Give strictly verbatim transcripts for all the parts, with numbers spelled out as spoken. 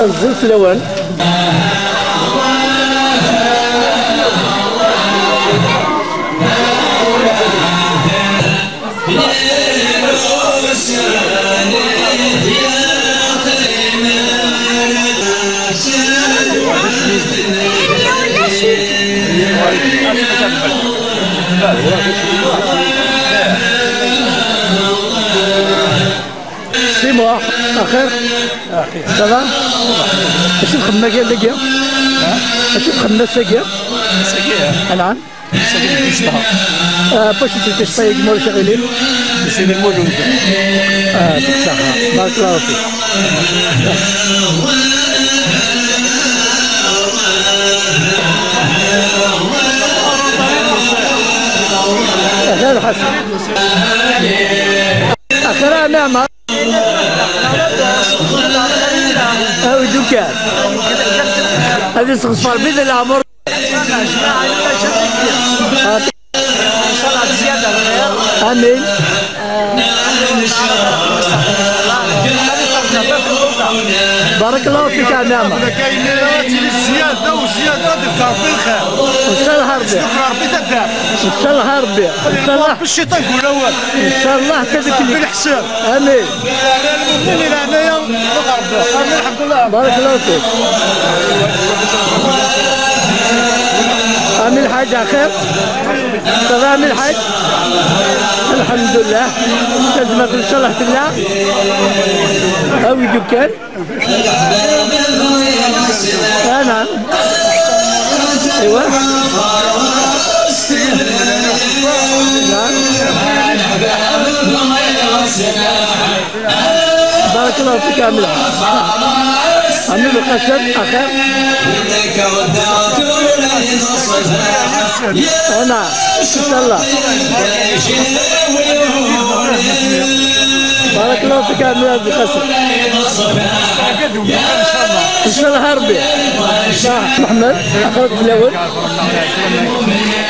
Azul fell-awen. Simon, axir? Ça va? Acu txeddem akka dagi? Acu txeddem ass-agi? Ass-agi? Anɛam? Ass-agi d lpista. Ah, pas d lpista, yagi ma ulac aɣilif. Di Sidi Lmulud. Ah, deg ṣṣeḥḥa. Barakallahu fik. Ahlan Ḥasan. Axir a Ɛmar. Awi-d ukan. Ad yesseɣfer bid leɛmer. Amin. Barakallahu fik a Ɛmar. Tili zzyada u zzyada, ad yefk Ṛebbi lxir. Ncallah Ṛebbi. Ṛebbi taddart. Ncallah Ṛebbi. Ncallah. Ṛebbi cciṭan deg ulawen. Ncallah tadukli. Ṛebbi leḥsab. Amin. Ala lmumin di leɛnaya, ṛuḥ Ṛebbi. Amin, lḥemdullah. Barakallahu fik. Amin lḥaǧ axir. Ça va amin lḥaǧ. Lḥemdullah. Tazmert ncallah tella. Awi-d ukan. Anɛam. Aywa. Anɛam. Barakallahu fik a Ɛmir. Ɛmir Lqasem, axir. Anɛam. Ncallah. Barakallahu fik a Ɛmir Lqasem. Ncallah Ṛebbi. Muḥemmed, axir fell-awen.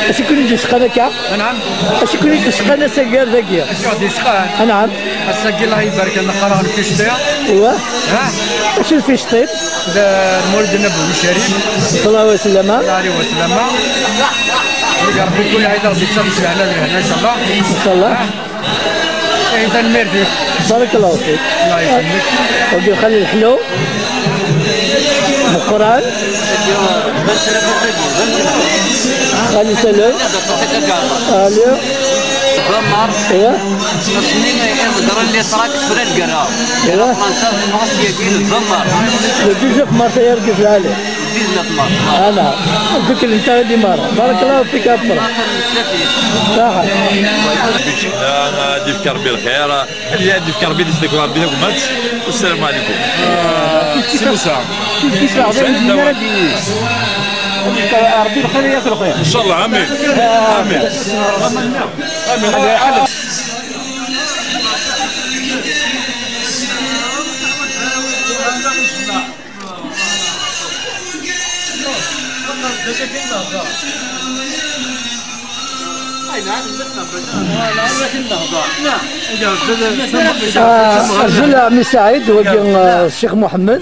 Acu i ken-id-yesqan akka? Anɛam. Acu i ken-id-yesqan ass-agi ar dagi? Acu i ɣ-d-yesqan? Anɛam. Ass-agi, Allah ibarek, neqqar-aɣ lficṭi. Iwa. Ha? Acu lficṭi? D Lmulud n Nnbi Lcarif. Ṣalla Llahu ɛalayhi wa sallam. Ṣalla Llahu ɛalayhi wa sallam. Deg Ṛebbi kul ɛid ad ɣ-d-yettaɣ s lehna d lehna, ncallah. Ncallah. Ha? Eh, tanemmirt-ik. Barakallahu fik. Allah yselmek. Wagi lxali lḥlu. Meqqran. Xali Salem. Ali. Ḍammar. Iya. Ass-nni ay iḍeggren les tracts tura deg-ara. Iya. Fransa, France yagi d Ḍammar. Le dix-neuf mars ay argaz lɛali. Dix-neuf mars. Ala. Ddukel nteɣ di merra. Barakallahu fik a Papa. Saḥa. Ad d-yefk Ṛebbi lxir. Ad yefk Ṛebbi, ad yesdek Ṛebbi tagmat. Wassalamu ɛalaykum. Ah, Si Musa. Kif kif Ṛebbi ara d-yini. Ṛebbi lxir, yat lxir. Ncallah, amin. Amin. Amin. Ah, azul a ɛemmi Saɛid, wagi, ah, Ccix Muḥemmed.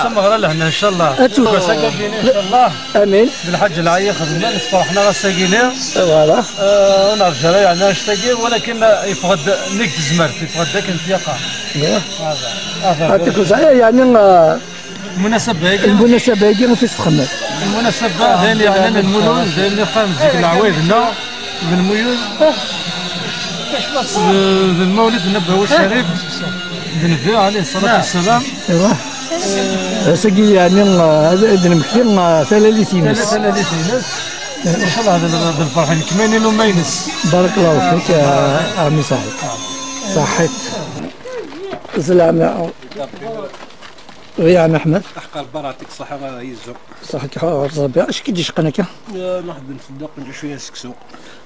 Tameɣra lehna, ncallah. Atu. Ass-agi, ncallah. Amin. D lḥaǧa lɛali i xedmen, sferḥen-aɣ ass-agi-ni. Voilà. Eh, ur nerǧa ara yeɛni annect-agi, walakin, eh, yeffeɣ-d nnig tezmert, yeffeɣ-d akken t-yaqa. Ih. Hada. Hada. Atu, yeɛni, eh, lmunasaba-agi. Lmunasaba-agi i tessexdem. Lmunasaba d ayen yeɛnan Lmulud, d ayen yeqqaren zik leɛwayed-nneɣ d Lmulud. D, d Lmawlid n Abahu Ccarif, d Nnbi ɛalayhi ṣṣalatu wassalam. Iwa. Ass-agi yeɛni, eh, ad, ad d-nemmekti, eh, talalit-ines. Tala-, talalit-ines. Ncallah d, d, d lferḥ n kmayin ilumaynes. Barakallahu fik, eh, a ɛemmi Saɛid. Ṣaḥit. Zlam. Ɣiyan Ḥmed. Aḥeqq Rebbi yeɛṭik ṣṣeḥḥa a Yizzu. Ṣaḥḥa-k ɣer Rebbi. Acu k-id-icqan akka? Eh, nruḥ ad nfeddek, nečč cwiya seksu.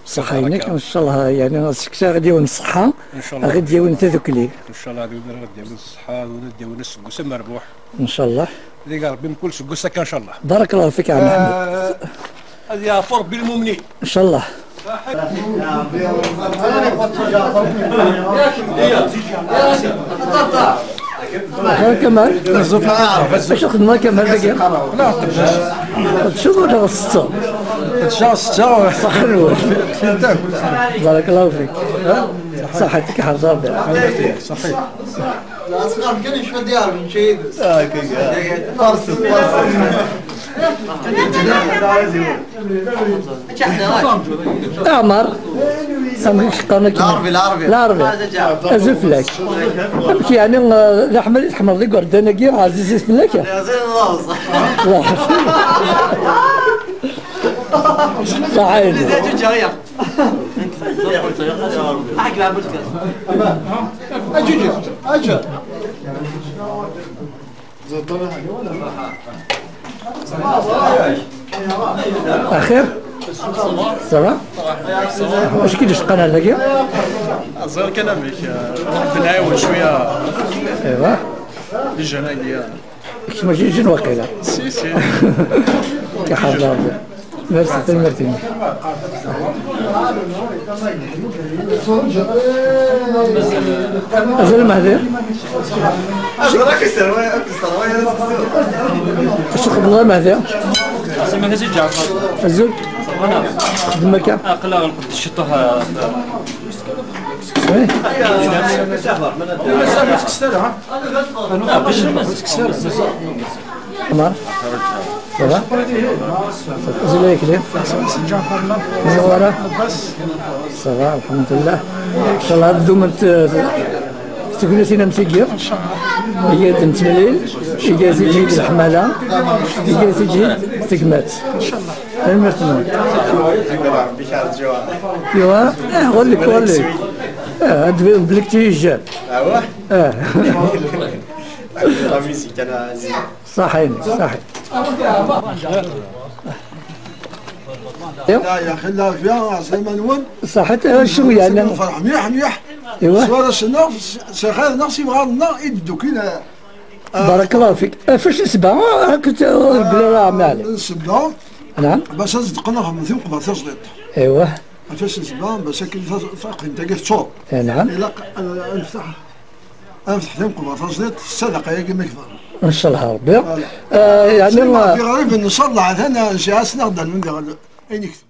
Ṣaḥḥa-inek, ncallah, yeɛni, seksu ad ɣ-d-yawin ṣṣeḥḥa, ncallah, ad ɣ-d-yawin tadukli. Ncallah, ad ɣ-d-yawin ṣṣeḥḥa, ad ɣ-d-yawin aseggas amerbuḥ. Ncallah. Ad yeg Rebbi mkul aseggas akka, ncallah. Barakallahu fik, a ɛemmi Ḥmed. Eh, ad yeɛfu Rebbi lmumnin. Ncallah. Kamal. Acu txedmeḍ a Kamal dagi? Teččeḍ wala tettsetteḍ? Teččeḍ, setteɣ. Ṣaḥḥa-nwen. Barakallahu fik. Ṣaḥḥa-k, ḥerz Rebbi. Ṣaḥḥa-k. Asɣar kan yecfa-d yeɛreb nečča yid-s. Ah, kaya. Farset, farset. Ɛmer. Amek i k-qqaren akken? Lɛerbi, lɛerbi. Lɛerbi. Azul fell-ak. Amek yeɛni, eh, d aḥmal i tḥemmleḍ igerdan-agi, ɛzizit fell-ak? Ɛziz Allah, ṣaḥ. Ṣaḥḥa-inek. Aǧuǧu, aǧuǧu. Axir? Ça va? Acu k-id-icqan ar dagi? Ẓer kan amek, eh, nɛiwen cwiya. Aywa. Di jana-agi. Kečč mačči d jin waqila? Si, si. Iḥerr Rebbi. Merci, tanemmirt-inek. Azul a Mehdi. Acu txedmeḍ a Mehdi? Sima Ḥaji Ǧaɛfar. Azul. Txeddem akka? Aql-aɣ nqeddec ciṭuḥ, ah, Oui. Mazal ur tekkset ara, ha? Anu xeddec, ma tekkset ara. Mar. Ça va? Azul a Akli. Ǧaɛfar, la. Voilà. Ça va, alḥemdulillah. Ncallah ad dument, eh, tegnatin am tigi. Ncallah. Iga-d nettemlil, iga-d leḥmala, iga-d tegmat. Ncallah. Tanemmirt-nwen. Iwa, eh, ɣur-k, ɣur-k. Eh, ad d-tbanem belli k-tt-yeǧǧan. Awah. Eh. La musique, ana. Ṣaḥḥa-inek, ṣaḥḥa. Ya, ya xi, lafiya, ɛeslama-nwen. Ṣaḥḥa, eh, acu yeɛni? Nferḥ mliḥ, mliḥ. Iwa. S warrac-nneɣ, s, s lxir-nneɣ, s yimɣaren-nneɣ i d-ddukin, eh, Barakallahu fik. Eh, fac n sebɛa, eh, akked, eh, ur bla ara ɛemmi Ɛli. N sebɛa. Naɛam. Bac ad zedqen axemmem-nni uqbel tajdiṭ. Aywa. Fac n sebɛa, bac akken ta-, taqdimt-agi teččur. Eh, naɛam. Ilaq, eh, ad nefteḥ, ad nefteḥ tin uqbel tajdiṭ, s ssadaqa-agi ma kter. Ncallah Rebbi. Voilà. Eh, yeɛni, sin ma, eh, fi ɣrib, ncallah, atan, eh, ncallah, ad sen-aɣ-d-rnun diɣen ayen ikter.